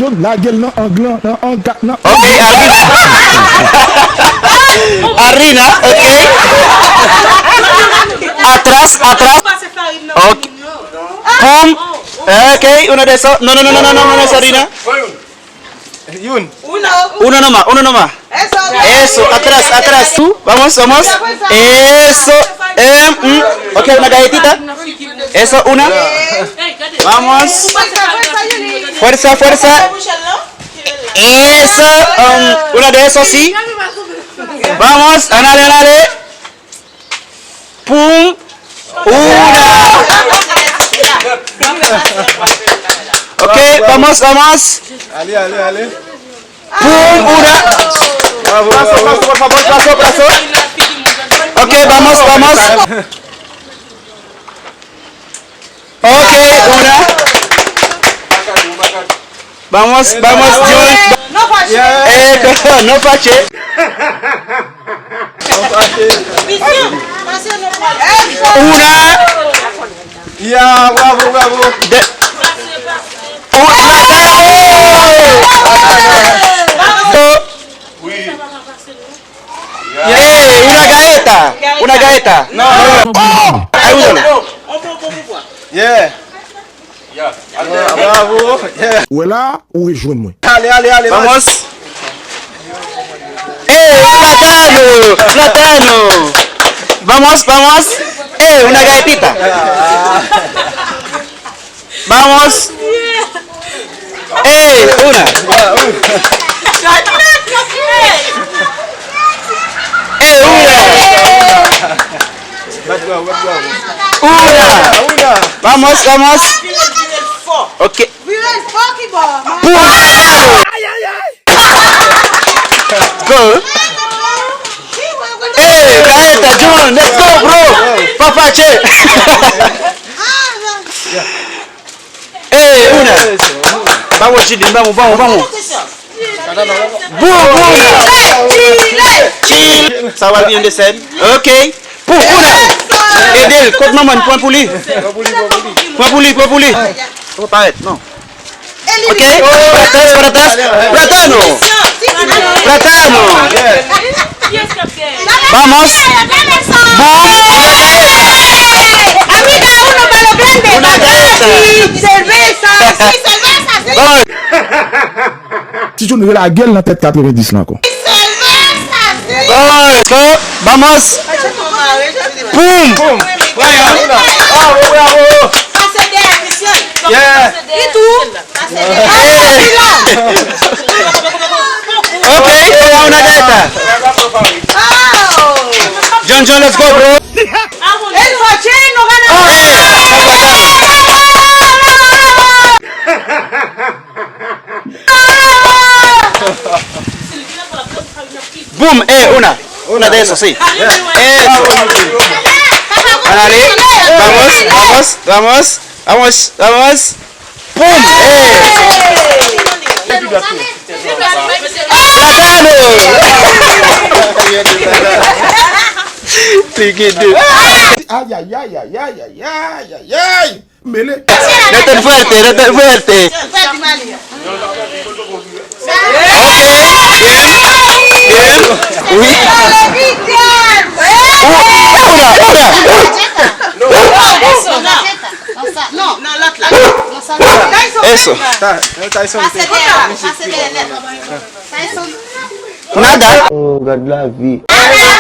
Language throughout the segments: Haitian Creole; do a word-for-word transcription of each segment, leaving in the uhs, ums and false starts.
Lage l nan ang lan, nan ang kat, nan... Ok, Arina. Arina, ok. Atras, atras. Ok. Poum. Ok, uno de esos. No, no, no, no, no, no, no, Arina. Youn. Uno nomás, uno nomás. Eso, atrás, atrás. Tú, vamos, vamos. Eso. Em, mm. Ok, una galletita. Eso, una. Vamos. Fuerza, fuerza. Eso, um, una de esos, sí. Vamos, anale, anale. Pum. Una. Ok, vamos, vamos. Ale, ale, ale. Pum, una. Bravo, bravo. Paso, paso, por favor, paso, paso. Ok, vamos, vamos. Ok, una. Vamos, vamos, John. No fache. Eh, no fache. Una. Ya, bravo, bravo. De, un, una. Eh, una galleta. Una galleta. No. Oh! Ayúdalo. Yeah. Bravo. Yeah. Ou wè la, ou rejwenn mwen. Ale, ale, ale. Vamos. Eh, plátano, plátano. Vamos, vamos. Eh, una galletita. Vamos. Eh, una. Eh, una. Una. Vamos, vamos. Ok. Pum. Go. Hey, Gaeta, John, let's go, bro. Papache. Hey, una. Vamos, Jidin, vamos, vamos, vamos. Boom, boom. Chill. Sa va bien de sèn. Ok. Pou, pou la. Ede l, kot manman l, pran pou li. Pran pou li, pran pou li. Ou pa parèt, non. Ok. Para atrás, para atrás. Plátano. Plátano. Vamos. Boom. Una galleta. Gol. Ti John relage l nan tèt katrevendis lan ankò. Gol! Vamos! Boum! Boum! Bravo, bravo! Pase dèyè, mesye. Yeah! Li tou. Pase dèyè. Ok, una galleta. John John, let's go, bro. El Pacino ganando. Boom, eh, una. Una de esos, sí. Eso. Ándale. Vamos, vamos, vamos, vamos, vamos. Boom, eh. Plátano. Li gen de. Ay, ay, ay, ay, ay, ay, ay, ay, ay. Mele. Rete fuerte, rete fuerte. Ok, bien, bien. Oui. Una, una. Eso. Nada. Oh, gad lavi.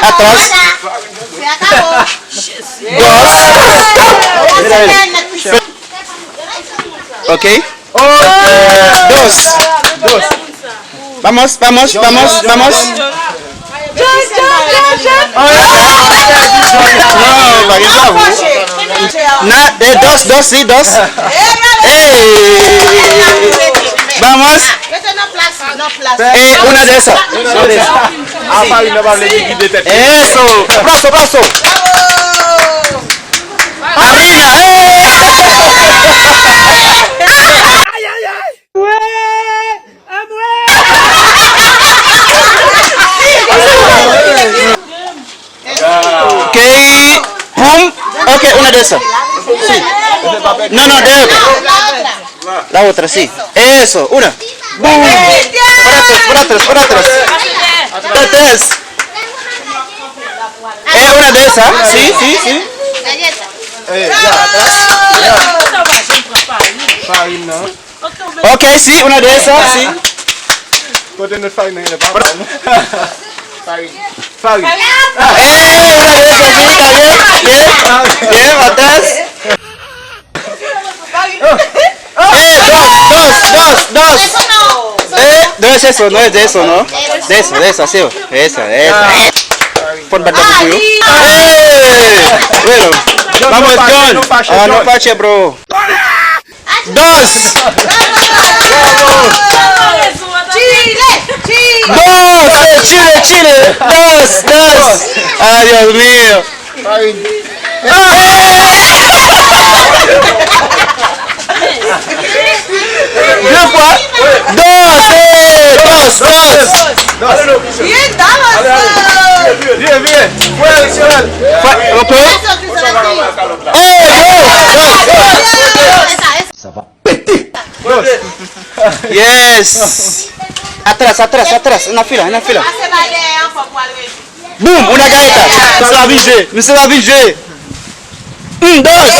Atrás. Dos. Ok. Dos. Dos. Vamos, vamos, vamos, vamos. No, pa gen bravo. Na, eh, dos, dos, sí, dos. Eh, vamos. Mete nan plas, nan plas. Eh, una de esas. Una de esas. Apa, li nan pa vle di kite tèt. Eso. Aplauso, aplauso. Arriba. Eh. Ok. Pum. Ok, una de esas. Sí. No, no, de otra. La otra, sí. Eso, una. Boum! Para atrás, para atrás, para atrás. Atrás. Eh, una de esas. Sí, sí, sí. Eh, ya, atrás. Ya. Farin nan. Ok, sí, una de esas, sí. Kote nou farin nan, pa farin. Farin. Eh, una de esas, sí, está bien, bien, bien, atrás. Eh, dos, dos, dos, dos. Eh, no es eso, no es de eso, ¿no? De eso, de eso, sí, eso, eso. Fò n bat bravo pou yo. Eh, bueno. Vamos, John. Ah, no fache, bro. Dos. Dos, eh, Chile, Chile. Dos, dos. Ay, Dios mío. Ay. De fwa. Dos, eh, dos, dos. Bien, damas. Bien, bien. Fwa, ok. Eh, dos, dos, dos. Sa va pete. Yes. Atrás, atrás, atrás. Una fila, una fila. Boum, una galleta. Misye pa vin jwe. Misye pa vin jwe. Un, dos.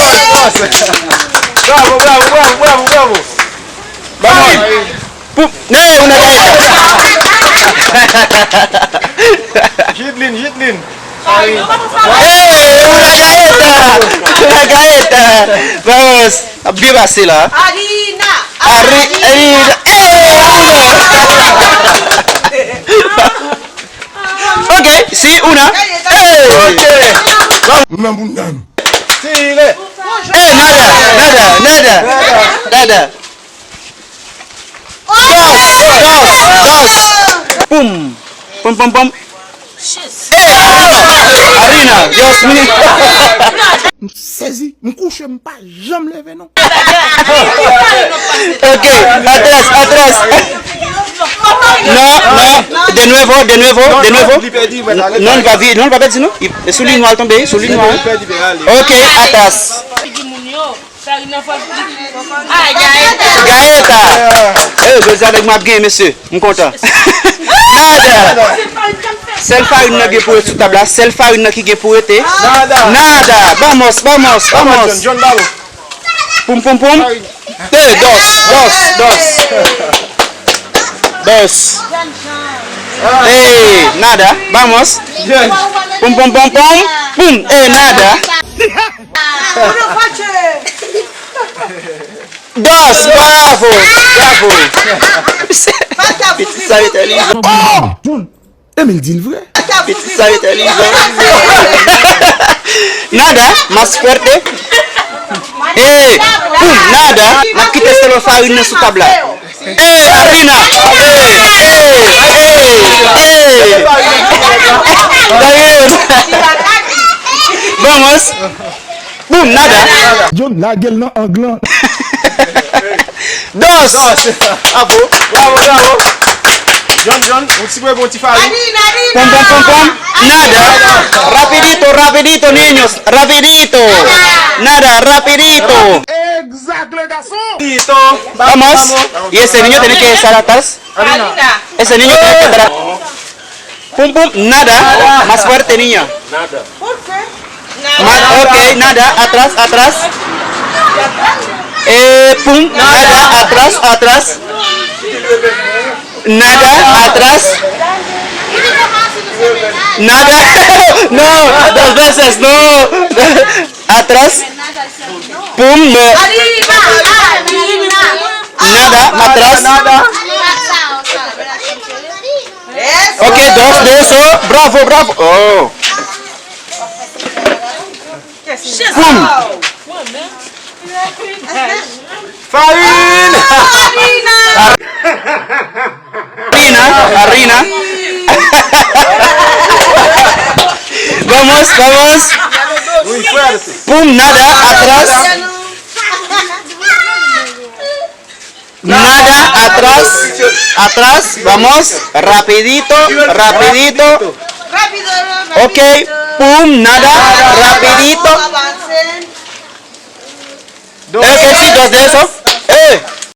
Bravo, bravo, bravo, bravo, bravo. Vamos. Pum. Eh, una galleta. Jitlin, Jitlin. Eh, una galleta. Una galleta. Vamos. Ap byen pase la. Harina. Hari-, harina. Eh, una. Ok, sí, una. Eh. Ok. Nan bounda m. Tire. Eh, nada, nada, nada. Nada. Dos, dos, dos. Pum. Pum, pum, pum. Eh, harina. Dios mío. M sezi, m kouche, m pa janm leve non. Ok, atrás, atrás. No, no. De nuevo, de nuevo, de nuevo. Non, li pa vi-, non, li pa pèdi non. Li, sou liy nwa l tonbe, sou liy nwa. Ok, atrás. Galleta. Eh, jodi a nèg mwen ap genyen, mesye. M kontan. Nada. Sèl farin nan gen pou rete sou tab la. Sèl farin nan ki gen pou rete. Nada. Nada. Vamos, vamos, vamos. John, John, bravo. Pum, pum, pum. Eh, dos, dos, dos. Dos. Eh, nada. Vamos. Pum, pum, pum, pum. Pum. Eh, nada. Dos, bravo, bravo. Pitit sa entèlijan. Oh! John, Emil di l vre. Pitit sa entèlijan. Nada, más fuerte. Eh, pum, nada. N ap kite sèl farin nan sou tab la. Eh, harina. Eh, eh, eh, eh. Vamos. Boum, nada. John, lage l nan ang lan. Dos. Bravo, bravo, bravo. John, John, yon ti bwè, yon ti farin. Pom, pom, pom, pom. Nada. Rapidito, rapidito, niños. Rapidito. Nada, rapidito. Exact, le garçon. Vamos. Y ese niño tiene que estar atrás. Ese niño tiene que estar atrás. Pum, pum, nada. Más fuerte, niña. Nada. Ma-, ok, nada. Atrás, atrás. Eh, pum, nada. Atrás, atrás. Nada, atrás. Nada. No, dos veces, no. Atrás. Pum, no. Nada, atrás. Ok, dos de eso. Bravo, bravo. Oh. Pum. Farin. Harina, harina. Vamos, vamos. Muy fuerte. Pum, nada, atrás. Nada, atrás, atrás, vamos, rapidito, rapidito. Ok, pum, nada, rapidito. Ok, sí, dos de eso.